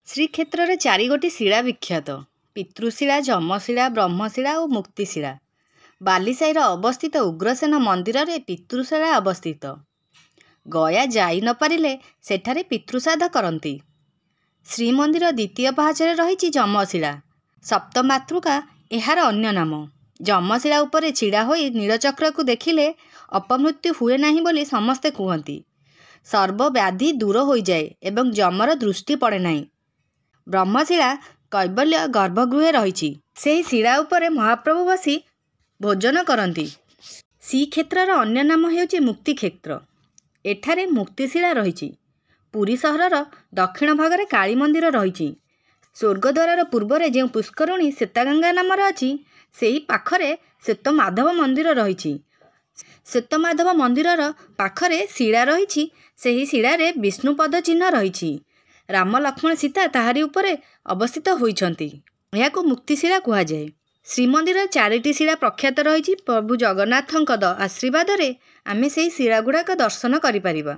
ଶ୍ରୀକ୍ଷେତ୍ରରେ ଚାରିଗୋଟି ଶିଳା ବିଖ୍ୟାତ, ପିତୃଶିଳା, ଯମଶିଳା, ବ୍ରହ୍ମଶିଳା ଓ ମୁକ୍ତିଶିଳା। ବାଲିସାହିର ଅବସ୍ଥିତ ଉଗ୍ରସେନ ମନ୍ଦିରରେ ପିତୃଶିଳା ଅବସ୍ଥିତ। ଗୟା ଯାଇ ନ ପାରିଲେ ସେଠାରେ ପିତୃଶ୍ରାଦ୍ଧ କରନ୍ତି। ଶ୍ରୀମନ୍ଦିର ଦ୍ୱିତୀୟ ପାହାଚରେ ରହିଛି ଯମଶିଳା। ସପ୍ତମାତୃକା ଏହାର ଅନ୍ୟ ନାମ। ଯମଶିଳା ଉପରେ ଛିଡ଼ା ହୋଇ ନୀଳଚକ୍ରକୁ ଦେଖିଲେ ଅପମୃତ୍ୟୁ ହୁଏ ନାହିଁ ବୋଲି ସମସ୍ତେ କୁହନ୍ତି। ସର୍ବବ୍ୟାଧି ଦୂର ହୋଇଯାଏ ଏବଂ ଯମର ଦୃଷ୍ଟି ପଡ଼େ ନାହିଁ। ବ୍ରହ୍ମଶିଳା କୈବଲ୍ୟ ଗର୍ଭଗୃହେ ରହିଛି। ସେହି ଶିଳା ଉପରେ ମହାପ୍ରଭୁ ବସି ଭୋଜନ କରନ୍ତି। ଶ୍ରୀକ୍ଷେତ୍ରର ଅନ୍ୟ ନାମ ହେଉଛି ମୁକ୍ତିକ୍ଷେତ୍ର। ଏଠାରେ ମୁକ୍ତିଶିଳା ରହିଛି। ପୁରୀ ସହରର ଦକ୍ଷିଣ ଭାଗରେ କାଳୀ ମନ୍ଦିର ରହିଛି। ସ୍ୱର୍ଗଦ୍ୱାରର ପୂର୍ବରେ ଯେଉଁ ପୁଷ୍କରିଣୀ ଶ୍ଵେତଗଙ୍ଗା ନାମରେ ଅଛି, ସେହି ପାଖରେ ଶ୍ଵେତମାଧବ ମନ୍ଦିର ରହିଛି। ଶ୍ଵେତମାଧବ ମନ୍ଦିରର ପାଖରେ ଶିଳା ରହିଛି। ସେହି ଶିଳାରେ ବିଷ୍ଣୁପଦ ଚିହ୍ନ ରହିଛି। ରାମ, ଲକ୍ଷ୍ମଣ, ସୀତା ତାହାରି ଉପରେ ଅବସ୍ଥିତ ହୋଇଛନ୍ତି। ଏହାକୁ ମୁକ୍ତିଶିଳା କୁହାଯାଏ। ଶ୍ରୀମନ୍ଦିରରେ ଚାରିଟି ଶିଳା ପ୍ରଖ୍ୟାତ ରହିଛି। ପ୍ରଭୁ ଜଗନ୍ନାଥଙ୍କ ଆଶୀର୍ବାଦରେ ଆମେ ସେହି ଶିଳା ଗୁଡ଼ାକ ଦର୍ଶନ କରିପାରିବା।